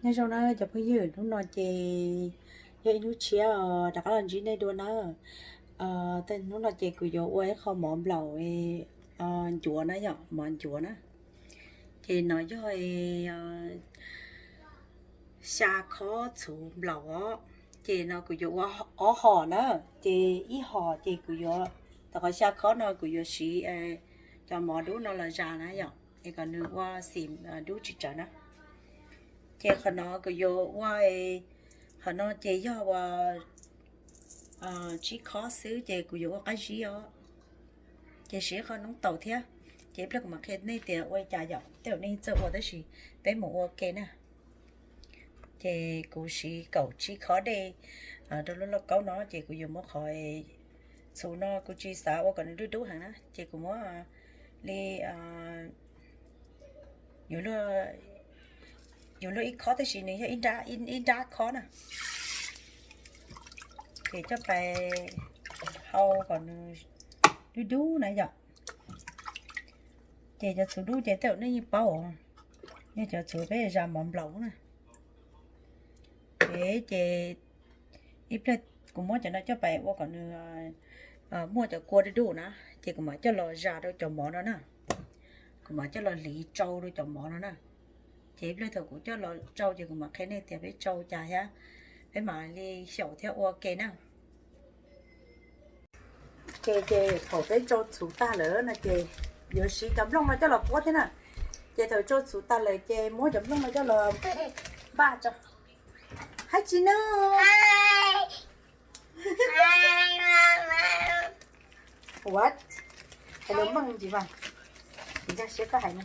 Nyob zoo na cov phooj ywg, hnub no ces yog ib hnub tshiab os, rov qab los ntsib nej dua na. Hnub no ces kuv yuav ua ib qho mov nplaum ncuav na yom, mov ncuav na. Ces no yog xya khob txhuv nplaum os. Ces no kuv yuav ua ob hom na. Ces ib hom ces kuv yuav, tau qhov xya khob no kuv yuav siv cov mov dub no los zas na yom, es kom nws ua xim dub tsis tsawv na. Ces qhov no kuv yuav ua, qhov no ces yog ua tsib khob xwb ces kuv yuav ua qab zib os. Ces siv qhov noob taus thiab. Ces ib pliag kuv mam qhia nej tias ua li cas yom, tej zaum nej txawj ua tab sis peb mus ua ke na. Ces kuv siv kaum tsib khob dej rau lub lauj kaub no, ces kuv yuav muab qhov txhuv no, kuv tsis xav ua kom nws dub dub heev na, ces kuv muab li yuav luag ib khob tab sis nws yog ib nrab khob na. Ces coj pais hau kom nws dub dub na yom. Ces cov txhuv dub ces tej zaum nej yeej paub, yog cov txhuv peb zas mov nplaum na. Ces ib pliag kuv muab cov no coj pais ua kom nws muaj cov kua dub dub na, ces kuv mam coj los zas rau cov mov no na. Kuv mam coj los hliv tsau rau cov mov no na. Ces ib pliag thaum kuv coj los tsau ces kuv mam qhia nej tias peb tsau cas thiab, peb mam li xyaum thiab ua ke na. Ces, ces thaum peb tsau txhuv tag lawm no ces yuav siv cov nplooj no coj los puab thiab na. Ces thaum tsau txhuv tag lawm ces muab cov nplooj no coj los npaj tso. Hais tsis nug. What? Hais lus Nplog ntsis mas. Nrog siab koj hais no.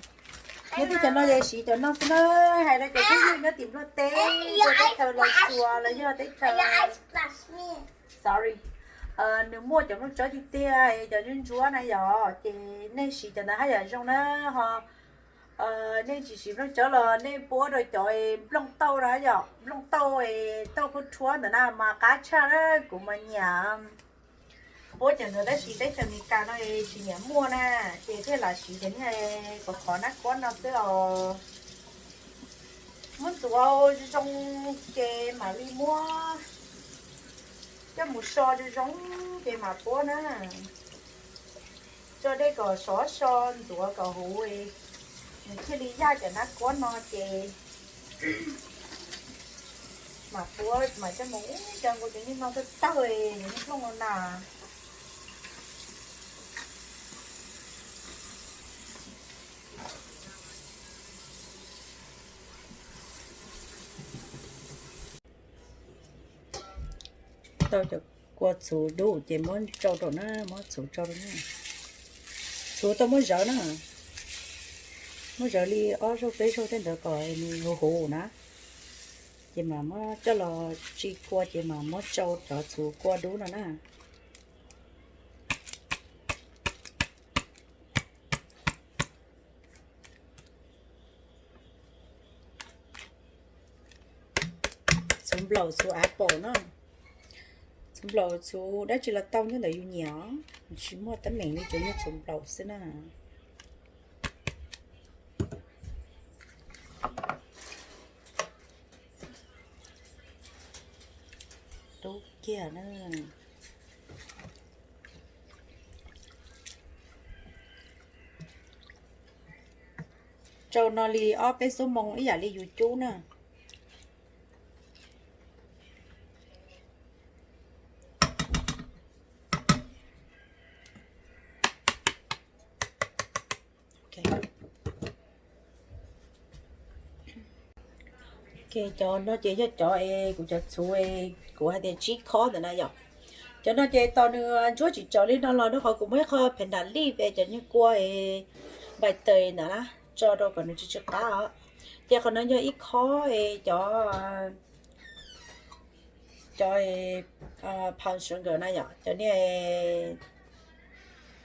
Nyob teb chaws no ces siv cov no xwb na, hais rau cov phooj ywg nyob tim Nplog teb, teb chaws Los Tsuas los yog teb chaws, sorry, nws muaj cov nplooj tsawb tiag tiag, cov ntsuab ntsuab na yom, ces nej siv cov ntawd haj yam zoo na ho. Nej tsis siv nplooj tsawb los nej puab rau cov nplooj tauj na yom, nplooj tauj, tauj kub rhuab ntawd na mas qab tshaj na, kuv mas nyiam puab cov ntawd tab sis teb chaws Amelikas no tsis nyiam muaj na, ces thiaj lam siv cov niag qhov qhov nab kuab no xwb os. Muab ntxuav zoo zoo ces mam li muab coj mus so zoo zoo ces mam puab na. Tso dej kom sov so ntxuav kom huv, nws thiaj li yaj cov nab kuab no ces mam puab, mam coj mus ua cov nkaus cov niag no tawg tawg, cov niag nplooj no na. Tau cov kua txhuv dub ces muab tsau rau na, muab txhuv tsau rau na. Txhuv tau muab zawv na, muab zawv li ob zaug peb zaug tej ntawd kom nws huv huv na. Ces mam muab coj los tsis kua ces mam muab tsau cov txhuv kua dub no na. Txhuv nplaum txhuv apple na. Txhuv nplaum txhuv dab tsi los tau, nyob ntawm yus nyiam, tsis muaj teeb meem li, tsuas yog txhuv nplaum xwb na. Dub kiag na. Tsau no li ob peb xuab moos ib yam li yus cub na. Cov no ces yog cov es kuv cov txhuv, kuv hais tias tsib khob ntawd na yom. Cov no ces tos nws ntsuab tsis tsaus li no los rau qhov kuv muab ib qho phem nram lij es cov niag kua es npais tes ntawd na, tso rau kom nws tsw tsw qab os. Ces qhov no yog ib khob es cov, cov palm sugar na yom, cov niag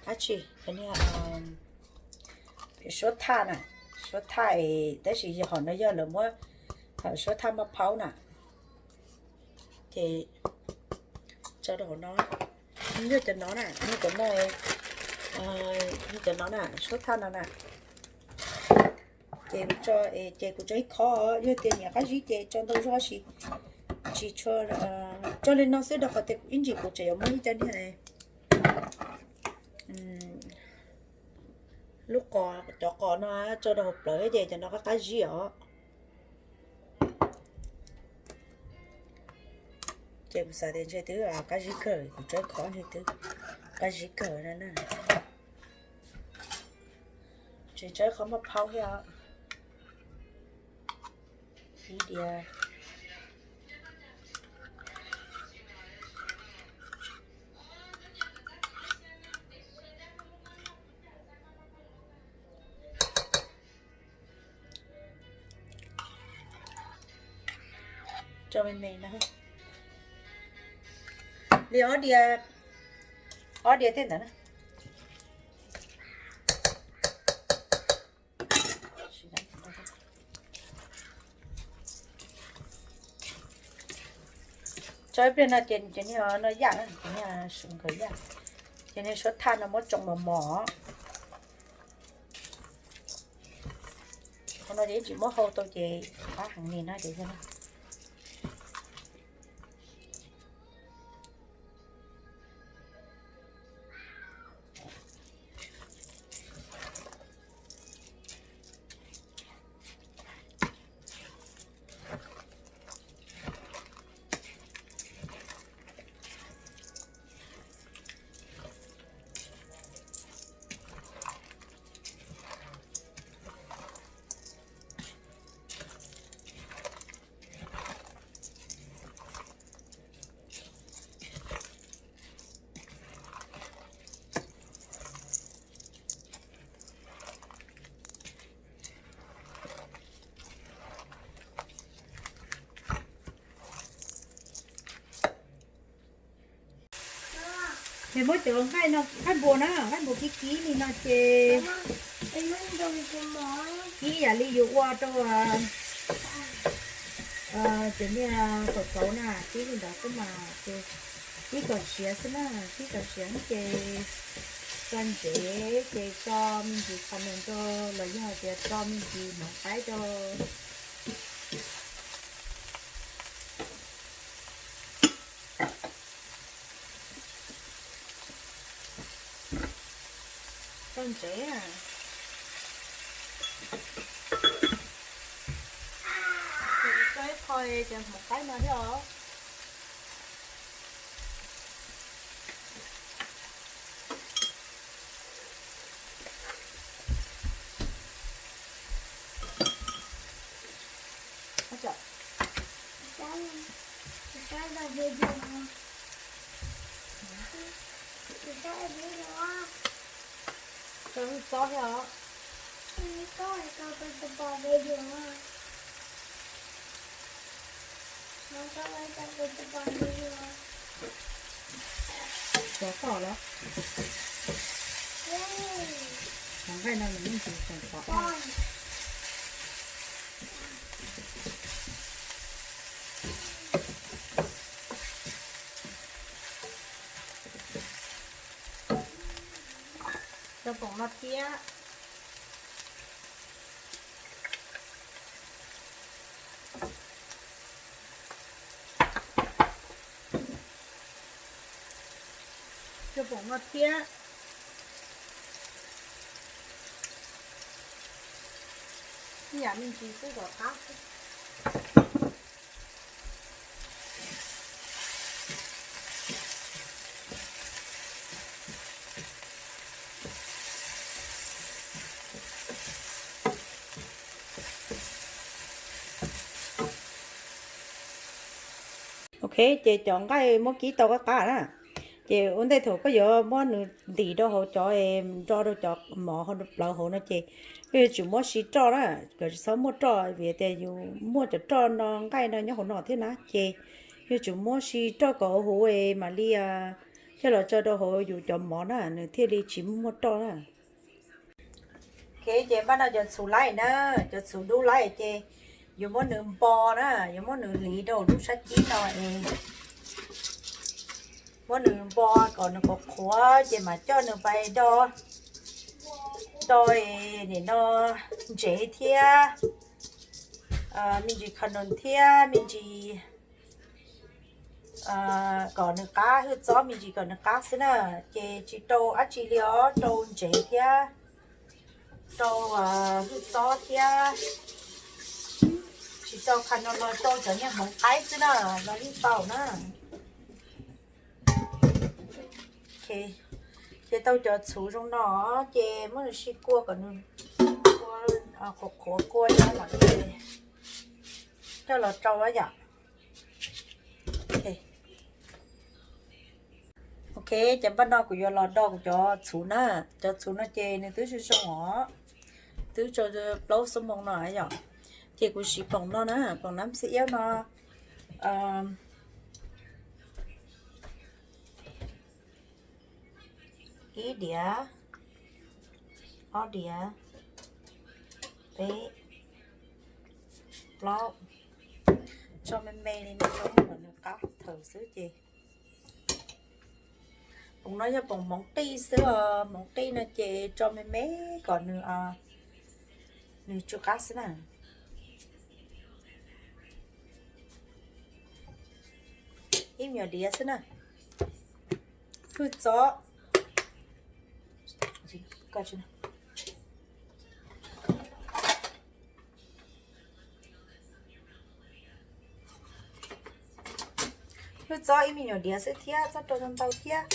dab tsi, cov niag suab thaj na, suab thaj, tab sis hom no yog lawv muab suab thaj maj phaub na. Ces tso rau hauv no, yog cov no na, yog cov no, yog cov no na, suab thaj no na. Ces kuv tso, ces kuv tso ib khob, yog tias nyiam qab zib ces tso ntau zog, tsis tshua, tso li no xwb rau qhov tias ib ntsis kuv tseem yuav muab ib co niag lub qos, cov qos no tso rau hauv plawv ces cov no qab qab zib os. Ces kuv xav tias ntshe twb qab zib kawg, kuv tso ib khob ntshe twb qab zib kawg na. Tseem tso ib khob maj phaub thiab ib diav. Tso me me na, li ob diav, ob diav tej ntawd na. Tso ib pliag no ces cov niag no yaj na, cov niag suav nkawd yaj, cov niag suav thaj no muab tsoo mos mos. Qhov no ces ib tsis muab hau tau ces qab heev li no ces yog. Ces muab cov nqaij no, nqaij npua na, nqaij npua kib kib li no ces kib yam li yus ua rau cov niag kaum kauv na, kib li ntawd xwb mas ces kib kom siav xwb na, kib kom siav ces tso ntsev ces tso me ntsis qhov ntawd rau los yog hais tias tso me ntsis hmoov qaib rau. Tso ntsev, tso ib qho cov hmoov qaib no thiab os. Tso wb txob thiab os. Txob toj los? Cov nqaij no nws yeej tsis tseem txob. Cov poom no thiab. Cov poom no thiab. Ib yam me ntsis xwb kom qab xwb. Ok, ces cov nqaij muab kib tau qab qab na. Ces ua ntej thaum koj yuav muab nws ntim rau hauv cov, nro rau cov mov hauv plawv hauv no ces koj yuav tsum muab si roj na, kom tsis txhob muaj roj vim tias yus muaj cov roj no nqaij no nyob hauv no thiab na ces yuav tsum muab si roj kom huv mam li coj los tso rau hauv yus cov mov na nws thiaj li tsis muaj roj na. Ok, ces npaj no cov txhuv laib na, cov txhuv dub laib ces yuav muab nws npo na, yuav muab nws hliv rau lub sab cib no es muab nws npo kom nws qhuav qhuav ces mam coj nws pais do. rau nim no ntsev thiab me ntsis kha noos thiab me ntsis kom nws qab, hwj txob me ntsis kom nws qab xwb na. Ces tsis rau dab tsi li os, rau ntsev thiab rau hwj txob thiab, tsis rau kha noos los rau cov niag hmoov qaib xwb na, los yeej tau na. Ces tau cov txhuv zoo no ces muab nws sib kua kom nws kua qhuav qhuav kua no ces coj los rau yom. Ok, ces npaj no kuv yuav los do kuv cov txhuv na. Cov txhuv no ces nws twb zoo zoo os, twb tau plaub xuab moos no yom. Ces kuv siv poom no na, poom nab xib iab no ib diav, ob diav, peb, plaub, tso me me li no rau kom nws qab thawm xwb ces. Poom no yog poom hmoov qij xwb os, hmoov qij no ces tso me me kom nws, nws tsw qab xwb na. Ib me nyuam diav xwb na. Hwj txob, hwj txob ib me nyuam diav xwb thiab, txhob rau ntau thiab.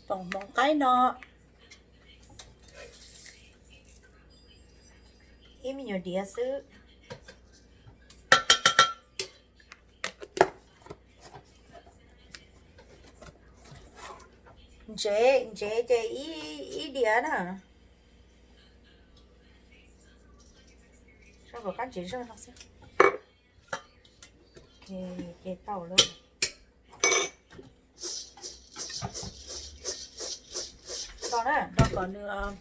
Poom hmoov qaib no ib me nyuam diav xwb. Ntsev, ntsev ces ib diav na. Kom qab ntsev zog no xwb. Ces tau lawm. Do na, do kom nws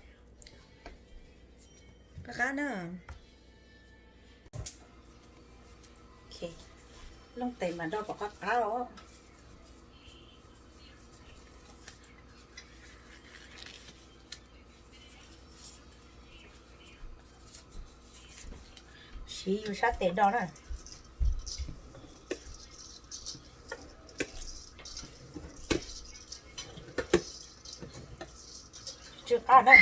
qab qab na. Looj tes mas do kom qab qab os. Siv yus sab tes do na. Tsw qab na.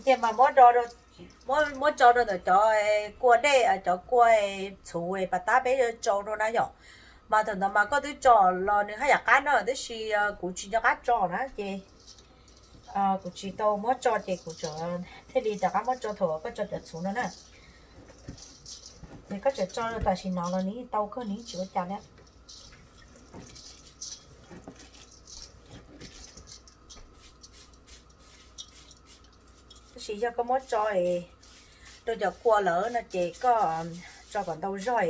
Ces mas muab, muab tso rau ntawm cov kua dej, cov kua txhuv pas tab peb tso rau na yom. Mas thaum ntawd mas koj twb tso los nws haj yam qab no, tab sis kuv tsis nco qab tso na ces kuv tsis tau muab tso ces kuv thiaj li rov qab muab tso thaum koj tso cov txhuv no na. Ces koj tseem tso tam sim no los nws yeej tau kawg, nws yeej tsis ua cas li. Tab sis yog koj muab tso rau cov kua lawm no ces koj tso kom ntau zog,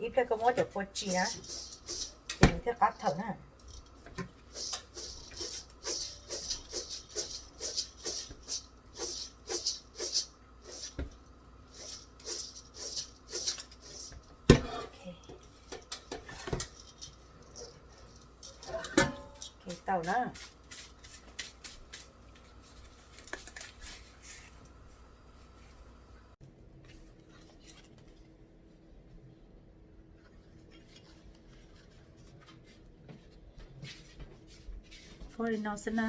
ib pliag koj muab cov kua tsis na, ces nws thiaj qab thawm na. Tau na. Ua li no xwb na.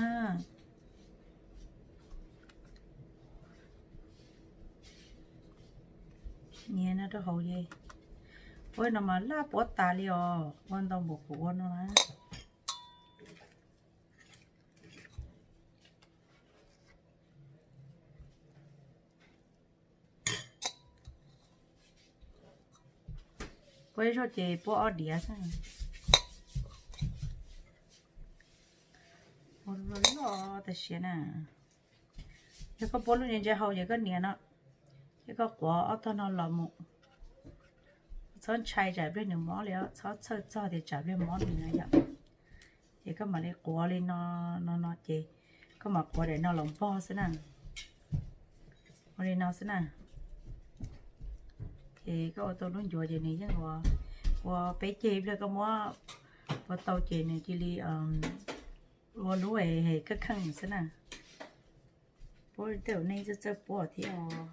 Nias no rau hauv es, ua no mas laj puab tas li os, ua ntau npaum kuv ua no na. Puab ib zaug ces puab ob diav xwb. Ua loj loj tas siav na. Yog koj puab lub ntse ntse hau ces koj nias no, ces koj quav ob tog no los mus. Txhob ntshai tsam pliag nws mob li, txhob txhawj txog tias tsam pliag mob nws na yom. Ces koj mam li quav li no, no no ces koj mam quav daim no los npog xwb na. Ua li no xwb na. Ces koj ua tau lub ncuav ces nws yeej ua, ua peb ceg ib pliag koj muab ua tau ces nws cia li ua lub kheej kheej xwb na. Puab tej ua neej txawj txawj puab thiab os.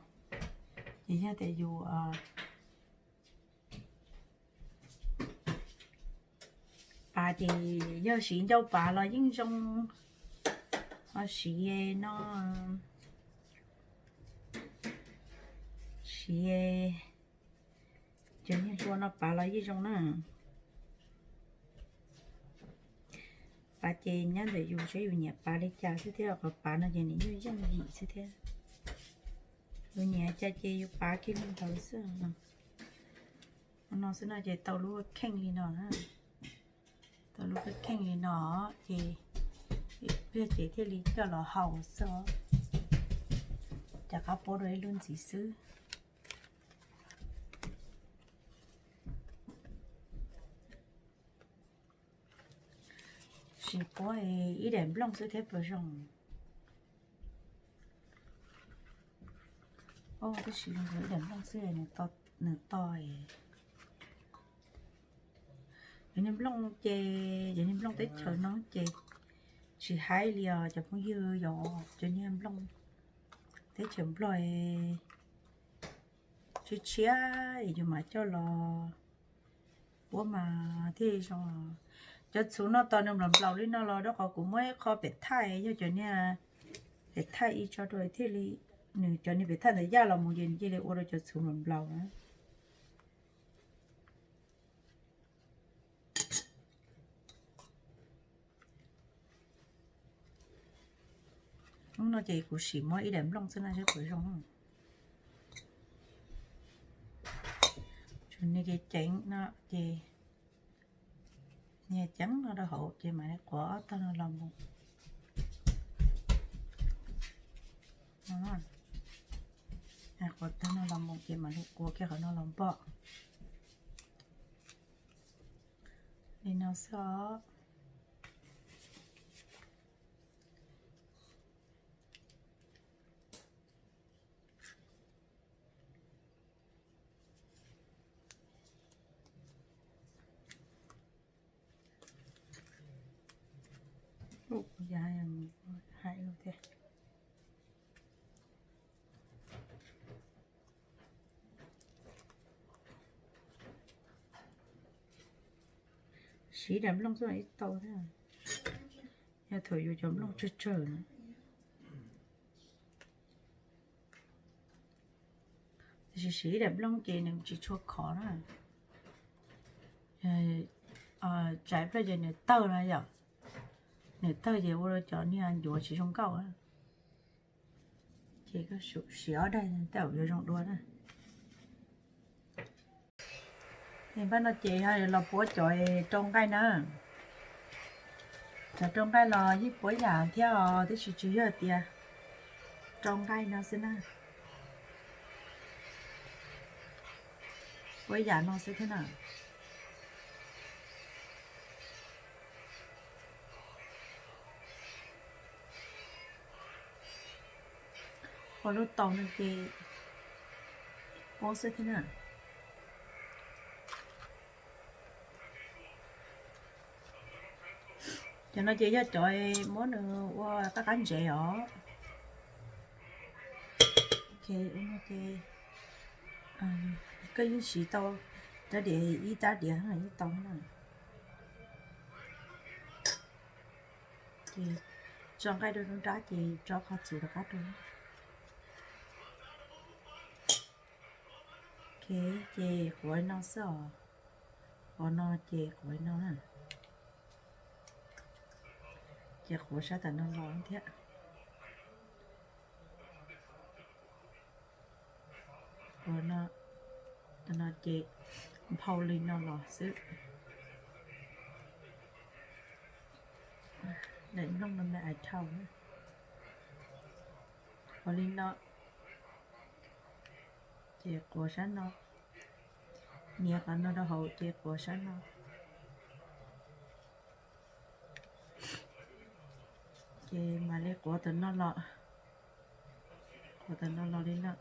Ces yog tias yus pav ces yog siv ncauj pav los yeej zoo, ho siv no, siv cov niag hlua no pav los yeej zoo na. Pav ces nyob ntawm yus saib yus nyiam pav li cas xwb thiab, qhov pav no ces nws yeej yooj yim xwb thiab. Yus nyiam cas ces yus pav kiag li ntawd xwb. No xwb no ces tau lub kheej li no na. Tau lub kheej li no ces ib pliag ces thiaj li coj los hau xwb. Rov qab puab dua ib lub ntxiv xwb. Siv puab ib daim nplooj xwb thiab puas zoo? Tab sis ib daim nplooj xwb nws to. Cov niag nplooj ces, cov niag nplooj teb chaws no ces tsis haib li os cov phooj ywg, yog cov niag nplooj teb chaws Nplog tshiab tshiab es yus mam coj los puab mas thiaj zoo. Cov txhuv no tos nws nplaum nplaum li no los rau qhov kuv muab ib qho pem thaij, yog cov niag pem thaij ib tso rau thiaj li, nws cov niag pem thaij ntawd yaj los mus ces nws cia li ua rau cov txhuv nplaum nplaum na. Hnub no ces kuv sim muab ib daim nplooj xwb na saib puas zoo. Tsuas niag ceev ceev no ces, niag ceev no rau hauv ces mam li quav ob tog no los mus. Quav tog no los mus ces mam li quav kiag qhov no los npog. Li no xwb os. Ub, kuv yav hais lus thiab. Siv daim nplooj xwb ib tau thiab. Yog thaum yus cov nplooj tsawg tsawg na. Tiam sis siv ib daim nplooj ces nws tsis tshua khov na. Tsam ib pliag ces nws tawg no yom. Nws tawg ces ua rau cov niag ncuav tsis zoo nkauj. Ces koj siv ob daim tej zaum yuav zoo dua na. Npaj no ces los puab cov rau nqaij na. Cov rau nqaij los yeej puab yam thiab os, tab sis tsuas yog tias rau nqaij no xwb na. Puab yam no xwb thiab na. Ua lub tau no ces ua xwb thiab na. Cov no ces yog cov muab nws ua qab qab ntsev os. Ces koj yeej siv tau rab diav ib rab diav yeej tau na. Ces tso nqaij rau nruab nrab ces tso qhov txuv rov qab rau. Ces quav no xwb os. Quav no ces quav no na. Ces quav sab tam no los thiab. Quav no, tam no ces nphau li no los xwb. Daim nplooj no me ais dhau na. Quav li no. Ces quav sab no, Nias qhov no rau hauv ces quav sab no. Ces mam li quav tom no los, quav tom no los li no.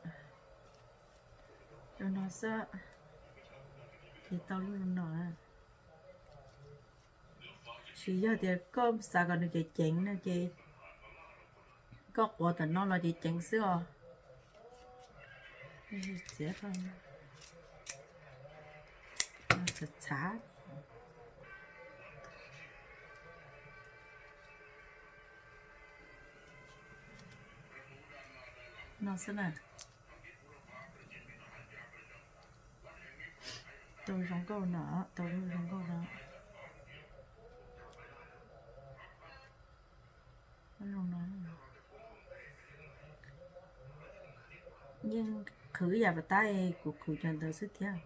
Rau no xwb, ces tau lub no. Tsis yog tias koj xav kom nws ceev ceev no ces koj quav tom no los ceev ceev xwb os. Txiav txhav txhav no xwb na. Tau zoo nkauj no, tau zoo nkauj no. Yeej qhwv ib yam pas tab, kuv qhwv cov ntawd xwb thiab.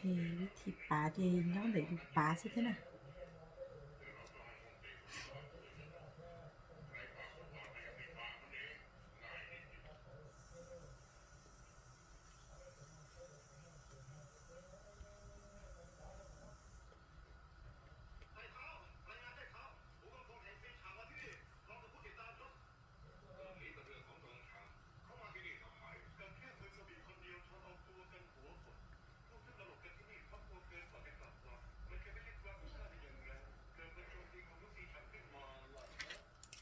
Vib thib pav ces nyob ntawm yus pav xwb thiab na.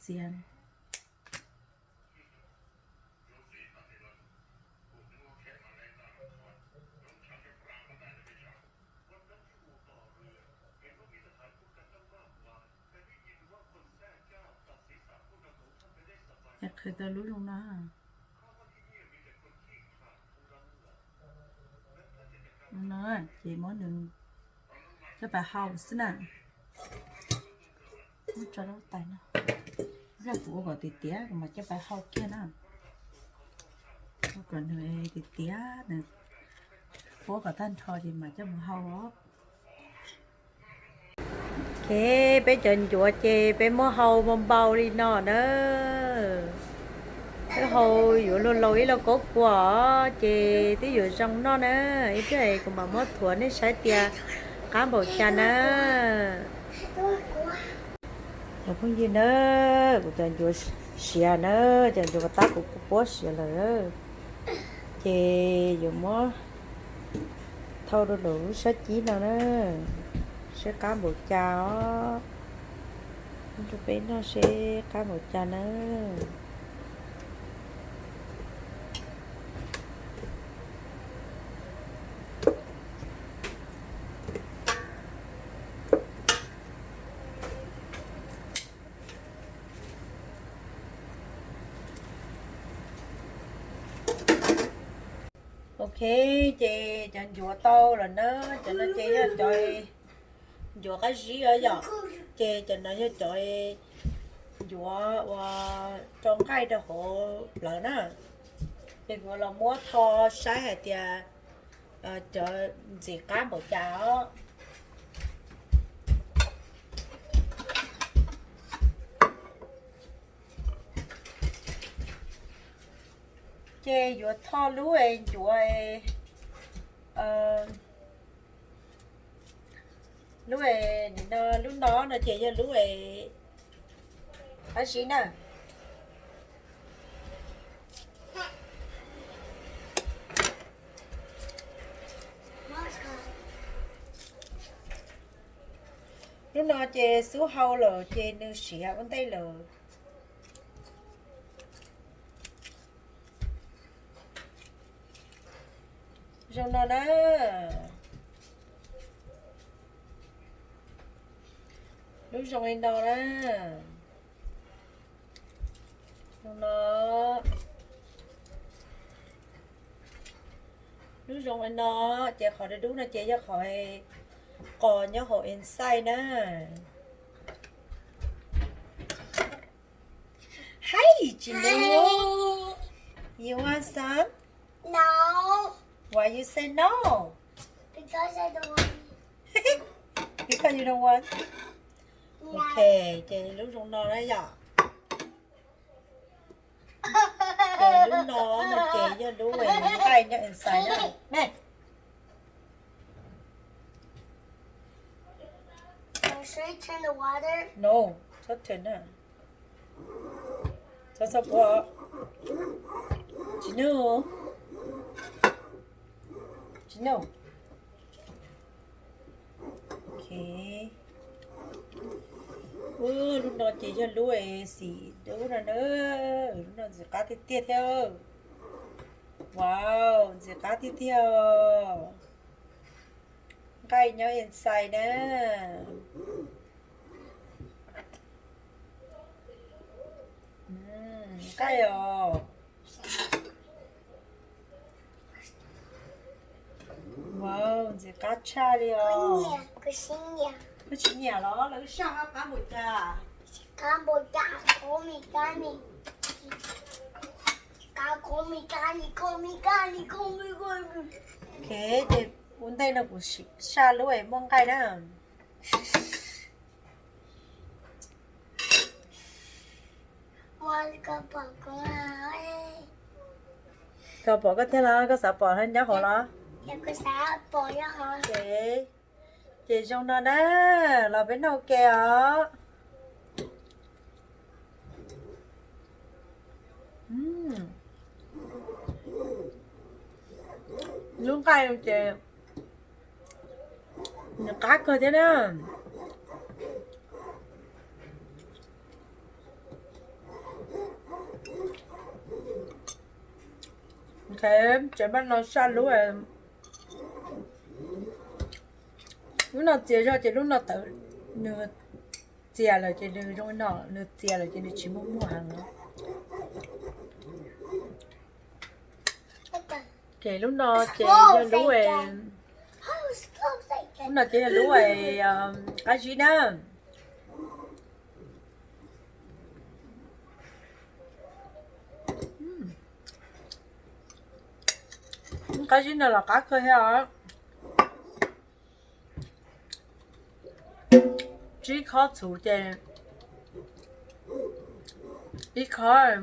Txiav. Qhwv tau lub zoo no. No ces muab nws coj pas hau xwb na. Muab tso rau tais no. Yog kuv ua kom tiav tiav kuv mam coj pas hau kiag na. Ua kom nws tiav tiav, nws puab kom tag nrho ces mam coj mus hau os. Ok, peb cov ncuav ces peb muab hau npau npau li no na. Peb hau yuav luag laus ib lauj kaub kua os, ces twb yuav zoo noj na. Ib pliag kuv mam muab thuav nej saib tias qab npaum cas na. Cov phooj ywg na, kuv cov ncuav siav na, cov ncuav pas tab kuv puab siav lawm, ces yuav muab thau rau lub sab cib no na, seb qab npaum cas os. Muab rau peb noj seb qab npaum cas na. Ok, ces cov ncuav tau lawm na, cov no ces yog cov ncuav qab zib os yom, ces cov no yog cov ncuav uas rau nqaij rau hauv plawv na. Ces kuv los muab tho saib hais tias cov ntxim qab npaum cas os. Ces yuav tho lub ncuav, lub, lub no no ces yog lub qab zib na. Lub no ces xub hau lawm ces nws siav ua ntej lawm. Zoo no na. Lub zoo li no na. Zoo no. Lub zoo li no, ces qhov dub dub no ces yog qhov qos nyob hauv inside na. Hey, Jimmy, you want some? No. Why you say no? Because I don't want. Because you don't want? No. Ok, ces lub zoo no na yom. Lub no no ces yog lub nqaij nyob inside na. No, txhob turn na. Txhob txhob pov. Tsis nug. Tsis nug. Ok. Ub, lub no ces yog lub xim dub no na. Lub no ntxim qab tiag tiag thiab. Wow, ntxim qab tiag tiag. Nqaij nyob inside na. Nqaij os. Wow, ntxim qab tshaj li os. Koj tsis nyiam los lawv saj qab npaum cas. Ok, ces ua ntej no kuv saj lub es muaj nqaij na. Koj pom koj thiab los koj xav pom nyob hauv los? Ces zoo no na, los peb noj ua ke os. Lub nqaij ces nws qab kawg thiab na. Ok, ces peb no saj lub, lub no txias zog ces lub no tawv, nws txias lawm ces nws zoo no, nws txias lawm ces nws tsis muaj muag heev. Ces lub no ces yog lub, lub no ces yog lub qab zib na. Qab zib no los qab kawg thiab os. Tsib khob txhuv ces ib khob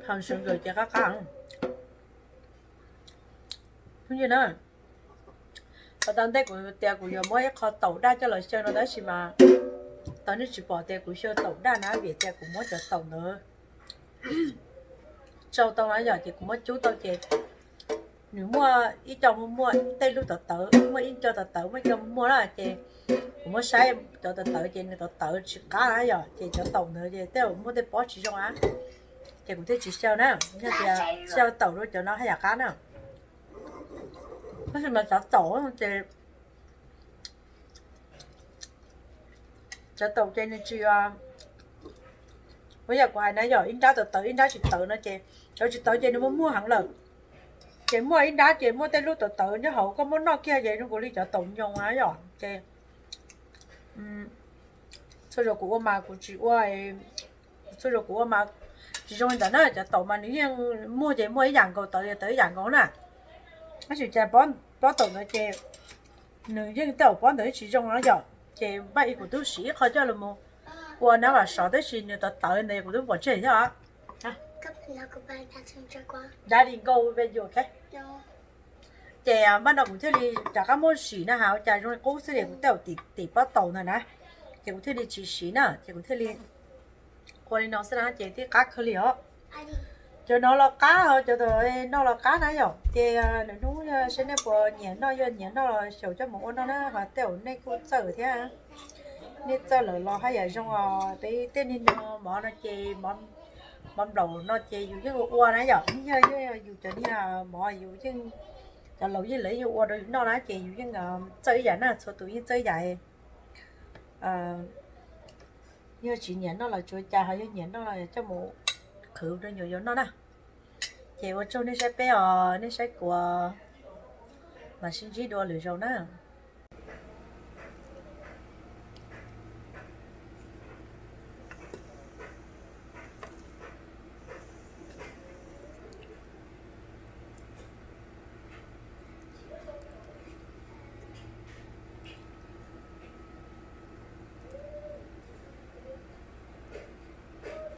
hawm sawv nkawm ces qab qab. Hnub no na, tau ntej kuv tias kuv yuav muab ib qho taum daj coj los xyaw no tab sis mas tau nej tsis pom tias kuv xyaw taum daj na vim tias kuv muab cov taum ntawd tsau tau na yom, ces kuv muab cub tau ces nws muaj ib co muaj muaj tej lub tawv tawv, muaj ib co tawv tawv muaj ib co muaj muaj na ces kuv muab saib cov tawv tawv ces nws tawv tawv tsis qab na yom, ces cov taum ntawd ces tej zaum muaj tej pob tsis zoo na, ces kuv thiaj tsis xyaw na. Yog tias xyaw taum rau cov no haj yam qab na. Tab sis mas cov taum ces cov taum ces nws tsis, ua yam kuv hais na yom, ib nrab tawv tawv ib nrab tsis tawv no ces cov tsis tawv ces nws muaj muaj heev lawm. Ces muaj ib nrab ces muaj tej lub tawv tawv nyob hauv, koj muab noj kiag ces zoo nkaus li cov taum nyoos na yom. Ces txhua zaus kuv ua mas kuv tsis ua, txhua zaus kuv ua mas tsis zoo li ntawd na, cov taum mas nws yeej muag ces muaj ib yam nkaus, tawv tawv ib yam nkaus na. Tab sis cas pob taum ntawd ces nws yeej tej zaum pob ntawd tsis zoo na yom. Ces npaj ib kuv twb siv ib qho coj los mus ua nab vam sov tab sis nws tawv tawv ntawd kuv twb pom tseg thiab os. Daddy go with you, ok? Ces npaj no kuv thiaj li rov qab muab sim na, has ua cas zoo li qub xwb ces kuv tej zaum tim pob taum ntawd na, ces kuv thiaj li tsis siv na, ces kuv thiaj li ua li no xwb na ces thiaj qab kawg li os. Cov no los qab, cov no los qab na yom, ces lwm hnub saib nej puas nyiam noj, yog nyiam noj los xyaum coj mus ua noj na, ho tej zaum nej kuj txawj thiab. Nej txawj lawm los haj yam zoo os. Peb tej niag no mov no ces mov nplaum no ces yus yeej ua ua na yom, yog yus cov niag mov yus yeej, cov laus yeej lawv yeej ua rau yus noj na ces yus yeej txawj ib yam na, txhua tus yeej txawj ib yam. Yog tsis nyiam noj los tsuav cas, ho yog nyiam noj los coj mus qhwv rau nyuam yaus noj na. Ces ua tsaug nej saib peb os, nej saib kuv, mam sib ntsib dua lwm zaus na.